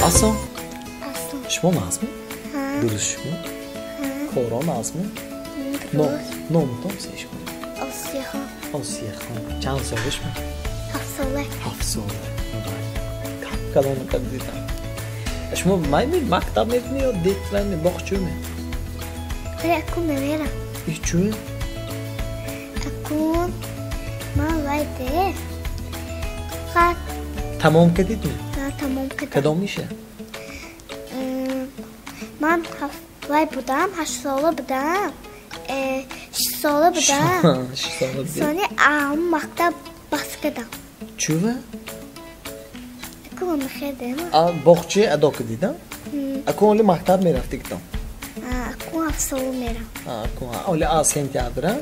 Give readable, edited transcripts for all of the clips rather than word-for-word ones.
Асон? Асон. Шумо нағзми? Ҳа. Дуруст шумо? Ҳа. Коро нағзми? Дуруст. Номутон се шумо? Осияхон. Осияхон. Чанд сола шумо? 7 сола. 7 сола. Калон кад дидам. Шумо майми мактаб мекунӣ ё детвами боғчуми? Вале акун намерам. И чӯ? Акун ман вай де. Фақат тамом кардидми? Ҳа, тамом кардам. Кадом иша? Ман вай будам, 8 сола будам. 6 сола будам. 6 сола будед. Сони мактаб бас кардам. Чӯва? Акун мехедем. А боғча адо кардид, а? Акун оли мактаб мерафтигитон? Акун 7 сола мерам. Акун оли а сентябр, а?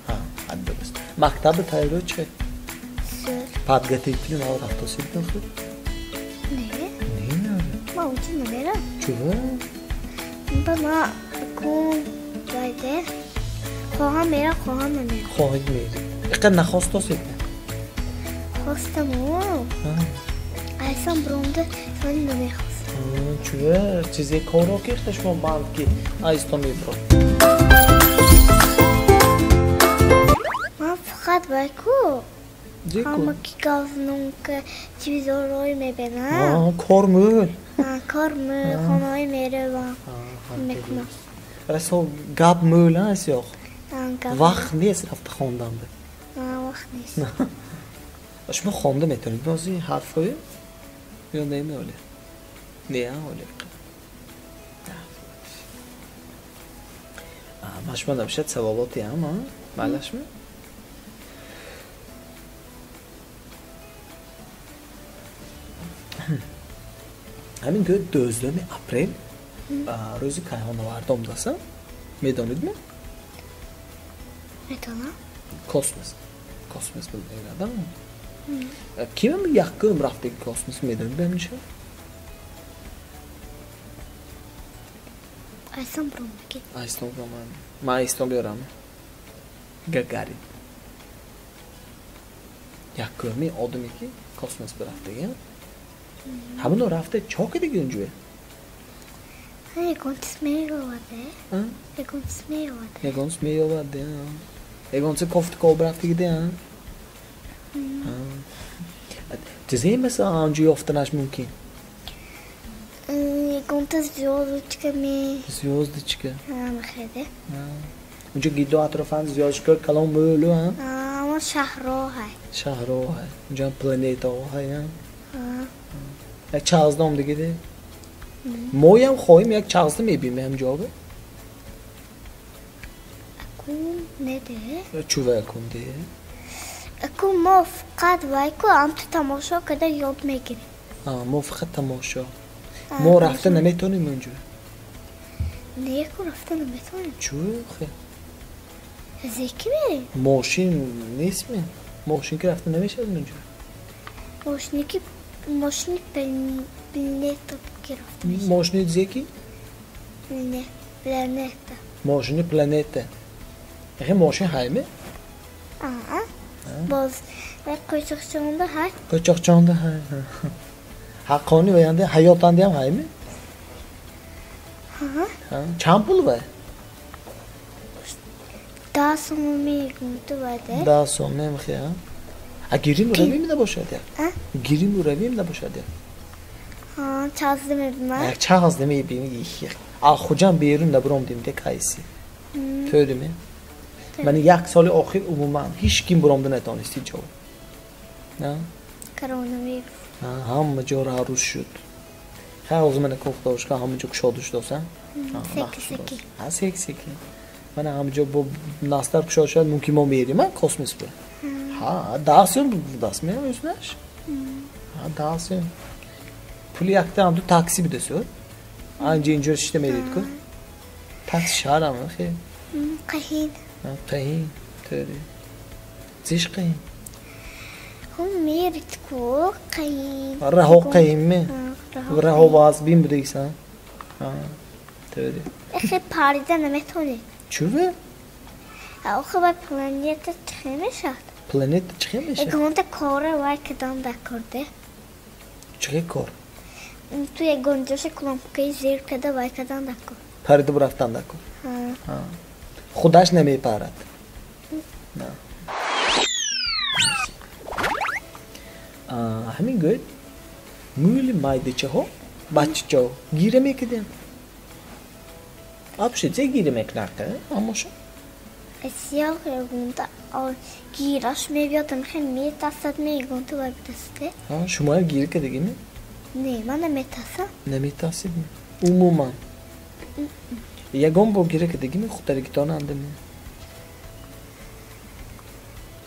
Ҳа, дуруст. Мактаби тайёрӣ чӣ? Подготовительный мало рафтосидтон худ? Не. Не, не. Ман унҷо намерам. Чӯва? Ба ман акун вайде хоҳам мерам, хоҳам намерам. Хоҳед меред. Иқадр нахостосед? Хостаму. Айсан буромда сони намехостам. Чӯва? Чизе коро ки шумо банд ки айсто мебурод? Ман фақат вай ку ҳама ки газнонка телевизорҳои мебинам. Кор мӯл. Кор мӯл, хонаҳои меравам, мекунам. Расо гап мӯл аст ёх? Вақт нест рафта хондан. Вақт нест. Шумо хонда метавонед бози ҳарфҳое ё не меоле? Не, оле. Ман шумо набошад саволоти ам, а? Малашми? Ҳамин гӯ 12 апрел рӯзи кайҳонавардон будааст, медонидми? Медонам. Космос. Космос буд, ким якум рафтаги космос медонид ҳаминша? Айсон буромаги. Айсон буромаги. Ман айсон биёрам. Гагарин. Якуми одаме ки космос бирафтаги. Ҳамоно рафта чо кардиги унҷо? Ягон чиз меёварде. Ягон чиз меёварде. Ягон чиз меёварде. Ягон чиз кофта коб рафтагиде. Чизе масалан анҷо ёфтанаш мумкин? Ягонта звёздочка ми. Звёздочка. Мехеде. Унҷо гирду атрофан звёздочка калон мӯлу, а? Ама шаҳрҳо ҳай. Шаҳрҳо ҳай. Унҷо планетаҳо ҳай, а? Як чағзда омдагиде? Моям хоҳем як чағзда мебинем ҳамҷо? Акун неде? Чува акун де? Акун мо фақат вай ку амту тамошо карда ёд мегирем. Мо фақат тамошо. Мо рафта наметавонем унҷо? Не, ку рафта наметавонем. Чу хе? Зеки мерем? Мошин нестми? Мошин ки рафта намешавад унҷо? Мошини мошини планета ки рафта мешавад. Мошини зеки? Не, планета. Мошини планета. Эхе мошин ҳайме? Аа. Боз қӯйчоқчонда ҳай. Қӯйчоқчонда ҳай. Ҳаққони ваянда ҳаётанда ҳам ҳайми? Ҳа. Чанд пул вай? 10 сомон мегӯнту вайде. 10 сом мемхе, а? А гирим равим набошад як? Гирим равим набошад як? Ҳа, чағзда мебинам. Як чағзда мебинӣ. А хуҷам берун набуромдим де кайси. Тӯрими? Ман як соли охир умуман ҳеч ким буромда натонист ҳеҷ ҷо. На? Коронавирус. Ҳама ҷо рарӯз шуд. Ха, ҳозир мана кофтошка ҳама ҷо кушода шудоса. Секи секи. Ҳа, секи секи. Мана ҳама ҷо бо настар кушода шуд, мумкин мо мерим, космос бо. Ҳа, 10 сом даст меям ӯзнаш. Ҳа, 10 сом. Пули якта ҳам ту такси бидасуд. Анҷа инҷо шишта мерид ку. Такси шаҳрам, хе. Қаҳин. Қаҳин, тӯри. Зиш қаҳин? Ҳум мерид ку, қаҳин. Раҳо қаҳинми? Раҳо вазбин будагисан? Тӯри. Эхе парида наметавонед. Чува? Охи вай планета чӣ мешавад? Планета чӣ мешавад? Ягонта кора вай кардам дар корде. Чӣ кор? Ту ягон ҷоша кнопкаи зер када вай кадан дако. Парида бурафтан дако. Худаш намепарад. Ҳамин гӯед, мӯли майдачаҳо, бачачаҳо гира мекардем. Абше зе гира мекунад, амоша? Сиёҳ ягонта гираш мебиёд, амхе метасад, мегонта вай будасте. Шумоям гира кардагиме? Не, ман наметасам. Наметасид? Умуман? Ягон бор гира кардагиме, хударигитон андаме?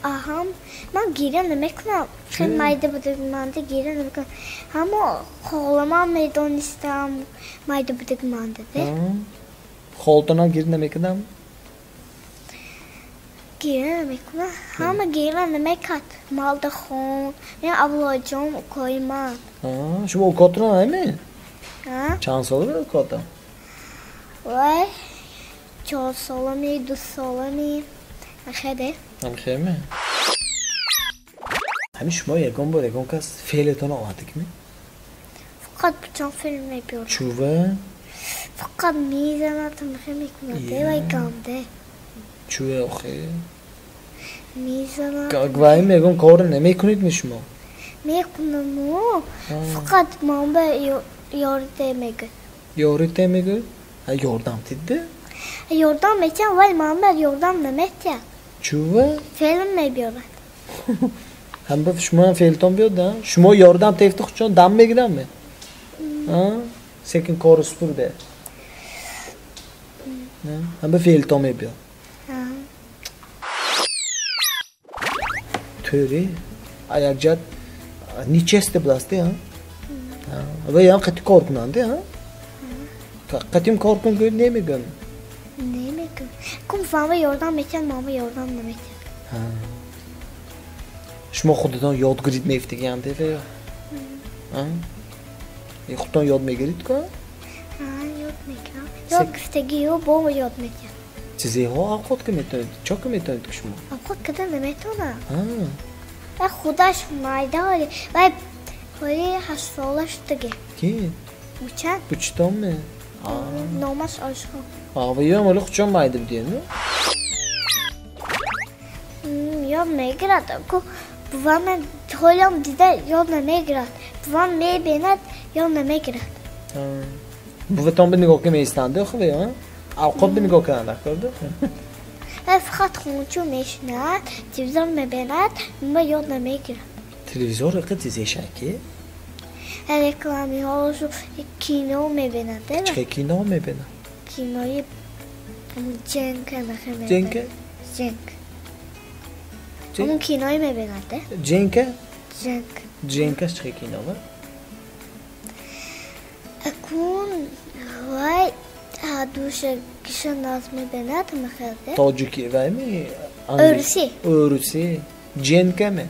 Аҳам, ман гира намекунам. Хеле майда будагиманда гира намекунам. Ҳамо холамам медонистам майда будагиманда, де? Холатонам гира намекардам? Гира намекунам. Ҳама гира намекард. Малдахон, Авлоҷон, укои ман. Шумо укотонам ҳаме? Чанд сола буд укотон? Вай, 4 солами, 2 солами. Ахеде. Ҳамхеме? Ҳамин шумо ягон бор ягон кас феълетон овардагиме? Фақат бучон феъл мебиёрад. Чува? Фақат мезанад, ҳамхе мекунад, вай ганде. Чува охе? Мезанад. Вай мегӯм кор намекунед ми шумо? Мекунаму, фақат ман ба ёрите мегӯяд. Ёрите мегӯяд? Ёрдам тидде? Ёрдам метиҳам, вале ман ба ёрдам наметиҳад. Чува? Феълм мебиёрад. Ҳам ба шумоам феълтон биёд, шумо ёрдам тефти худшон дам мегирам ме? Секин кору супурде. Ҳам ба феълтон мебиёд. Тӯри, якҷат нечесте будасте, ва ям қатӣ кор кунанде, қатим кор кун гӯед намегӯям. Намегӯям. Кум мама ёрдам метиҳад, мама ёрдам наметиҳад. Шумо худатон ёд гирид мефтигиям де ё? Худатон ёд мегирид ку? Ёд мегирам. Ёд гирифтагиё бо ёд метиҳад. Чизеҳо авқот ка метавонед? Чо ка метавонед ки шумо? Авқот када наметавонам. Вай худаш майда ҳоли, вай ҳоли 8 сола шудаги. Ки? Бучан. Бучтон ме? Номаш Ошхон. Ва ёам ҳоли худшон майда будиям? Ёд мегирад. Ку бувам ҳолиам дида ёд намегирад. Бувам мебинад, ёд намегирад. Буватон ба нигоҳ ка меистанде охи ва? Авқот ба нигоҳ карданд акорда? Фақат хончу мешинад, телевизор мебинад, ма ёд намегирад. Телевизор иқа чизеша ки? Рекламиҳошу кино мебинад. Чӣ кино мебинад? Кинои ҷенка мебинад. Ҷенка? Ҷенк. Ҳамун киное мебинад. Ҷенка? Ҷенк. Ҷенкаш чӣ кино ва? Акун вай душа киша наз мебинад мехелде. Тоҷики вай ми? Урусӣ. Урусӣ. Ҷенка ме?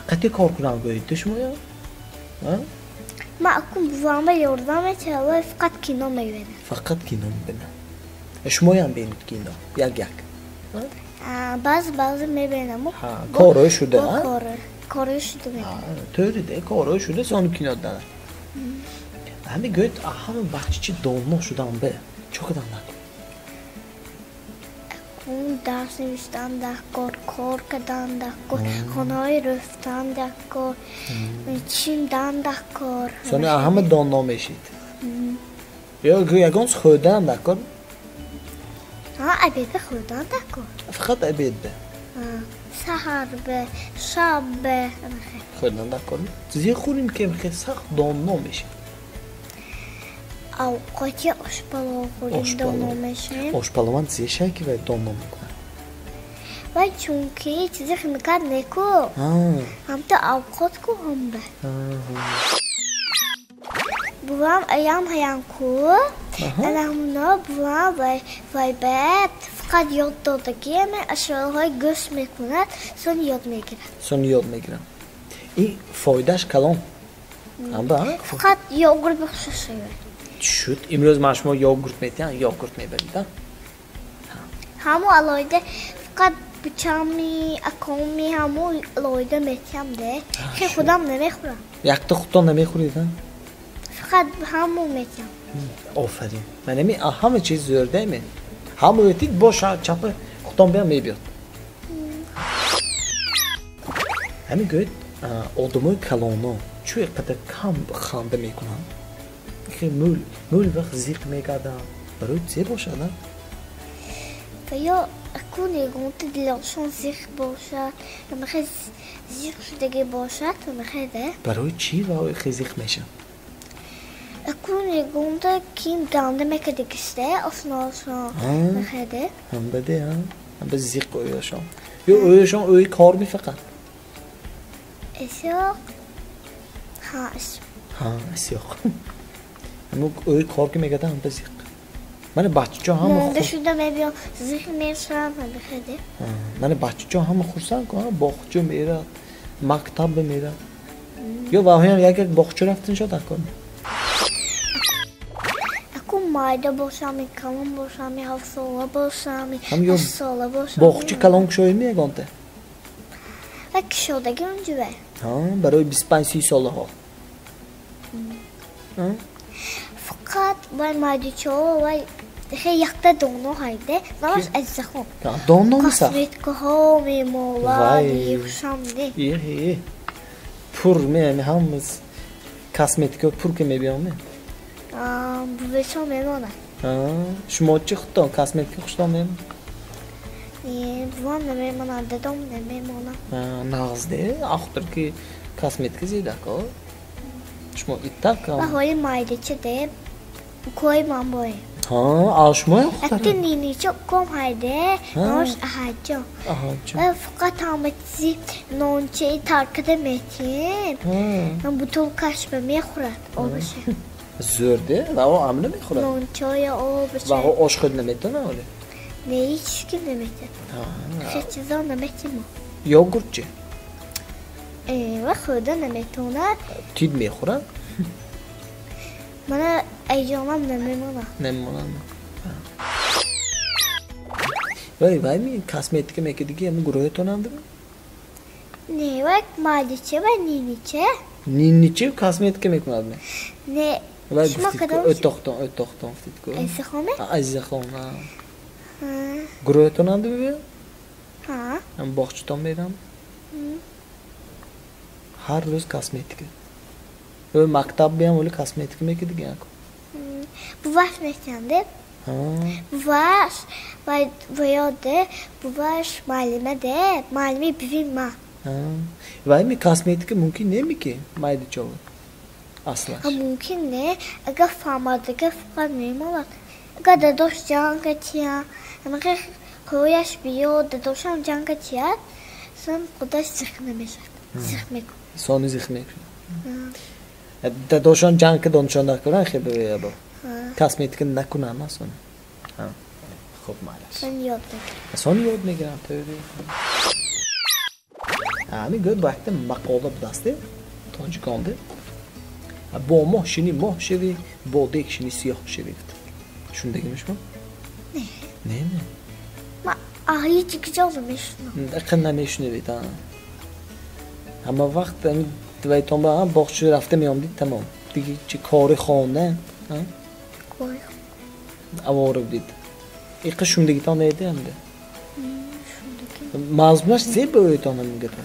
Қати кор кунам гӯед шумоё? Ман акун бувам ба ёрдам метиҳам, вай фақат кино мебинад. Фақат кино мебинад. Шумоям бинед кино, як-як. Баъзе баъзе мебинам. Корҳои шуда? Корҳои шуда мебинам. Тӯри де, корҳои шуда сони кино данад. Ҳами гӯед, ҳама бачачи доно шудан бе, чо кадан накун? Акун дарс навиштан даркор, кор кардан даркор, хонаҳои рӯфтан даркор, чиндан даркор. Сони ҳама доно мешид? Ё ягон хӯрданам даркор? Обед бе хӯрдан даркор. Фақат обед бе? Саҳар бе, шаб бе. Хӯрдан даркор? Чизе хӯрем ки хеле сахт доно мешид. Авқоти ошпалов хӯрем доно мешавем. Ошпалован чизе ки вай доно мекунад? Вай чунки чизе химикат неку. Ҳамто авқот ку ҳам бе. Бувам аям ҳаям ку. Ана бувам вай бе фақат ёд додагӣ ашёҳои гӯшт мекунад, сони ёд мегирад. Сони ёд мегирад. Ин фоидааш калон. Фақат йогурт бихушаш шавад. Шуд. Имрӯз ман шумо йогурт метиҳам, йогурт мебаред, а? Ҳамо алоҳида фақат Бучами, акоми ҳамо лоида метиҳам де. Хе худам намехӯрам. Якта худтон намехӯред, а? Фақат ҳамо метиҳам. Офарин. Манами ҳама чиз зӯрдаме. Ҳамо этид бо чапа худтон биям мебиёд. Ҳамин гӯед, одамои калоно чӯ қадар кам ханда мекунанд? Хе мӯл вақт зиқ мегарданд. Барои зе бошад, а? Ва ё акун ягонта дилошон зиқ бошад, ҳамахе зиқ шудагӣ бошад, ҳамахе де. Барои чӣ ва хе зиқ мешавад? Акун ягонта ким ганда мекардагисте, осношон, ҳамахе де. Ҳамба де, а? Ҳамба зиқ оёшон. Ё оёшон ӯи кор мефақат? Эсёқ. Ҳа, эсёқ. Ҳа, эсёқ. Ҳаму ӯи кор ки мегардад, ҳамба зиқ. Мана бачаҷон ҳама монда шуда мебиён, зиқ мешаванд, ҳамахе де. Мана бачаҷон ҳама хурсанд ку, боғча мерад, мактаб мерад. Ё ваҳоям як як боғча рафтан шод акун. Акун майда бошами, калон бошами, ҳафтсола бошами, ҳаштсола бошами. Боғча калон кушоями ягонта? Ва кушодаги онҷуве. Ҳа, барои 25-30 солаҳо. Фақат вай майдачаҳо вай хе якта доно ҳайде, намаш Азизахон. Доно мисах? Косметикаҳо мемолад, хушам не. Е, пур меами ҳамаз косметика пур ки мебиёме? Бувешо мемонад. Шумо чӣ худтон косметика хуштон мемонад? Не, бувам намемонад, дадом намемонад. Нағз де, ахтир ки косметика зедако. Шумо иттак? Ва ҳоли майдача де, укои ман бое. Ҳа, а шумоям худтар? Акта нинича уком ҳайде, номаш Аҳаҷон. Аҳаҷон. Ва фақат ҳама чизи нончаи таркада метиҳем. Ҳам бутулкаш ба мехӯрад обаша. Зӯр де, ва о ам намехӯрад? Нончоя обаша. Ва о ош худ наметавонад оле? Не, ҳеҷ ки наметавонад. Ҳеҷ чизо наметиҳем. Йогурт чӣ? Ва хӯрда наметавонад. Тид мехӯрад? Мана айҷонам намемонад. Намемонад. Вай, вай ми косметика мекардиги ҳамун гурӯҳатонам дим? Не, вай майдача ва нинича. Нинича косметика мекунад ме? Не, Вай шумо гуфтид ку, кадом? O'toqton, o'toqton гуфтид ку. Азизахонме? Азизахон, ҳа. Гурӯҳатонам дим бия? Ҳа. Ҳам боғчатон мерам? Ҳар рӯз косметика. Ӯ мактаб биям оли косметика мекардиги яку. Буваш метиҳанд, Буваш ваёде, буваш муаллима де, муаллими бивим ма. Вай ми косметика мумкин неми ки майдачова? Аслаш. Ҳа, мумкин не, агар фаҳмадага фақат мемонад. Агар дадош ҷанга тиям, ҳамақа қӯяш биёд, дадошам ҷанга тияд, сон худаш зиқ намешавад. Зиқ мекунад. Сони зиқ мекунад. Дадошон ҷанг кардоншон накунанд, хе бибояд. Косметика накунанд, на сони. Хуб, майлаш. Сон ёд мегирам. Сон ёд мегирам, тӯри. Ҳамин гӯяд бо якта мақола будасте, тоҷиконде. Бо моҳ шини моҳ шавӣ, бо дег шини сиёҳ шавӣ. Шундагими шумо? Не. Не, не. Ма ҳеҷ киҷо намешунам. Дақиқ намешунавед, а? Ҳама вақт ҳамин вайтон ба боғча рафта меомдид, тамом. Диги чи кори хона, а? Кори Авора будид. Иқа шундагитон неди ҳамда? Шундаги. Мазмунаш зе ба ӯйтон ҳамин гапа?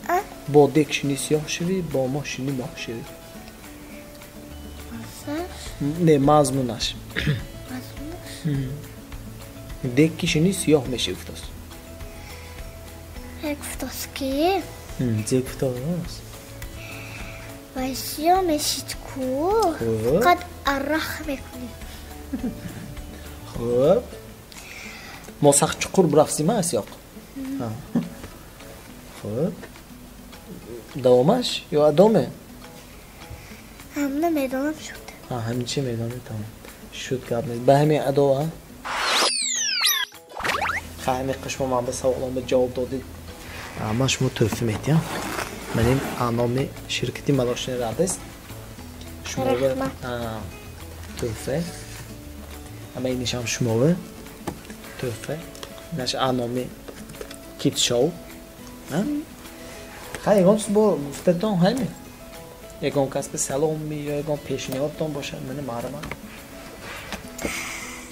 А? Бо дег шини сиёҳ шавӣ, бо моҳ шини моҳ шавӣ. Мазаш? Не, мазмунаш. Мазмунаш? Дег ки шини сиёҳ мешавӣ гуфтааст. Ҳе гуфтааст ки? Зе гуфтааст? Вай сиёҳ мешид ку, фақат арақ мекунӣ. Хуб. Мо сахт чуқур бурафтима сиёқ? Хуб. Давомаш ё адоме? Ҳамна медонам шуд. Ҳа, ҳамин чи медонӣ, тамом. Шуд гап нест. Ба ҳамин адо, а? Ха, ҳамин қишмо ман ба саволам ба ҷавоб додед. Ман шумо тӯҳфа метиҳам. Ман ин номи ширкати Малошни Радест. Шумо тӯҳфа. Ама инишам шумове тӯҳфа. Инаш номи Кит шоу. Хай, ягон чиз бо гуфтатон ҳайме? Ягон кас ба салом ё ягон пешниҳодтон бошад, мана маҳраман.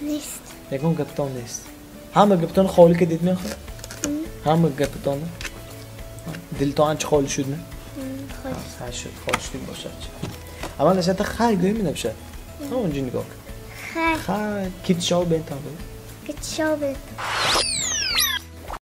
Нест. Ягон гаптон нест. Ҳама гаптон холӣ кардед мехоҳ? Ҳама гапатон дилтон анча холӣ шудми? Холӣ. Шуд, холӣ шудик бошад. Аввал нашата хай гӯем, набошад. Онҷо нигоҳ кун. Хай. Хай, кит шоу бентон гӯ. Кит шоу бентон.